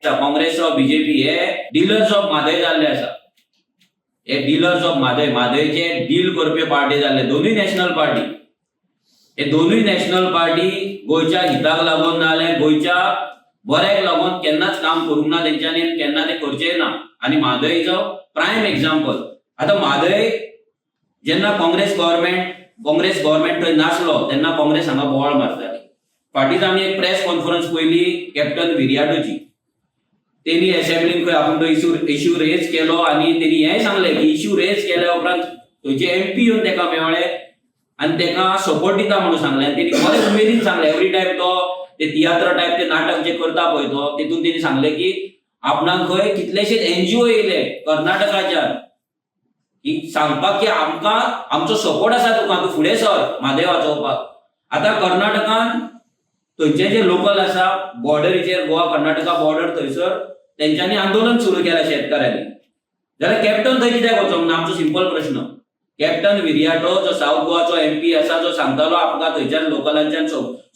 Congress, BJP हे dealers of Mhadei जाल्ले आसा. हे डिलर्स ऑफ म्हादय, म्हादयचे डील करपी पार्टी जाल्ले दोनूय नॅशनल पार्टी. हे दोनूय नॅशनल पार्टी गोंयच्या हिताक लागून नाजाल्यार गोंयच्या बऱ्याक लागून केन्नाच काम करूंक ना तेंच्यांनी आनी केन्ना ते करचेय ना. आनी Mhadei is a prime example. आतां म्हादय जेन्ना काँग्रेस गव्हर्मेंट थंय नासलो तेन्ना काँग्रेस हांगा बोवाळ मारताली. फाटींच आमी एक प्रेस कॉन्फरन्स पळयली कॅप्टन विरियाटोची. तेणी असेंब्लीन खंय आपूण तो इश्यू रेज केलो आनी तेणी हेंय सांगलें की इश्यू रेज केल्या उपरांत थंयचे एमपी येवन तेका मेळ्ळे आनी तेका सपोर्ट दिता म्हणून सांगलें. आनी तेणी बरे उमेदीन सांगलें, एवरी टायम तो ते तियात्र टायप ते नाटक जे करता पळय तो, तितून तेणी सांगलें की आपणाक खंय कितलेशेच एनजीओ येयले कर्नाटकाच्यान की सांगपाक की आमकां आमचो सपोर्ट आसा तुका, तूं फुडें सर म्हादय वाचोवपाक. आतां कर्नाटकान थंयचे जे लोकल आसा बॉर्डरीचेर, गोवा कर्नाटका बॉर्डर, थंयसर तेंच्यांनी आंदोलन सुरू केलें शेतकाऱ्यांनी. जाल्यार कॅप्टन थंय कित्याक वचोंक ना? आमचो सिंपल प्रश्न. कॅप्टन विरियाटो जो सावथ गोवाचो एमपी आसा, जो सांगतालो आमकां थंयच्यान लोकलांच्यान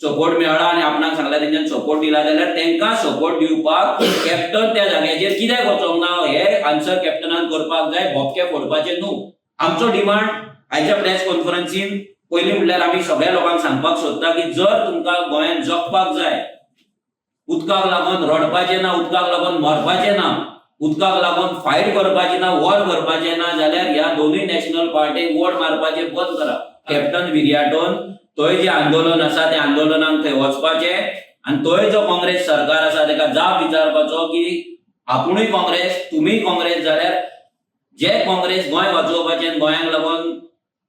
सपोर्ट मेळ्ळा आनी आपणाक सांगला तेंच्यान सपोर्ट दिला, जाल्यार तेंकां सपोर्ट दिवपाक कॅप्टन त्या जाग्याचेर कित्याक वचोंक ना? हे आन्सर कॅप्टनान करपाक जाय, भोपके फोडपाचे न्हू. आमचो डिमांड आयच्या प्रेस कॉन्फरन्सीन पयलीं म्हणल्यार आमी सगळ्या लोकांक सांगपाक सोदता की जर तुमकां गोंयांत जगपाक जाय, उदकाक लागून रडपाचें ना, उदकाक लागून मरपाचें ना, उदकाक लागून फायट करपाची ना, वॉर करपाचें ना, जाल्यार ह्या दोनूय नॅशनल पार्टीक वोट मारपाचें बंद करा. कॅप्टन विरियाटोन थंय जें आंदोलन आसा त्या आंदोलनाक थंय वचपाचें आनी थंय जो काँग्रेस सरकार आसा तेका जाप विचारपाचो की आपुणूय काँग्रेस, तुमीय काँग्रेस, जाल्यार जे काँग्रेस गोंय वाचोवपाचें आनी गोंयांक लागून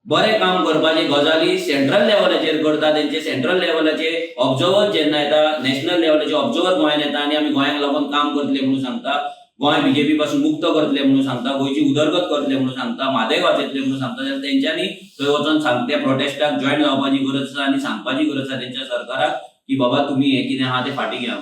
बरें काम करपाचे गजाली सेंट्रल लेवलाचेर करता, तेंचे सेंट्रल लेवलाचे ऑब्जर्वर जेन्ना येता, नॅशनल लेवलाचे ऑब्जर्वर गोंयांत येता आनी आमी गोंयांक लागून काम करतले म्हणून सांगता, गोंय बीजेपी पासून मुक्त करतले म्हणून सांगता, गोंयची उदरगत करतले म्हणून सांगता, म्हादय वाचयतले म्हणून सांगता, जाल्यार तेंच्यांनी थंय वचोन सांग त्या प्रोटेस्टाक जॉयन जावपाची गरज आसा आनी सांगपाची गरज आसा तेंच्या सरकाराक की बाबा, तुमी हें कितें आहा तें फाटीं घेया.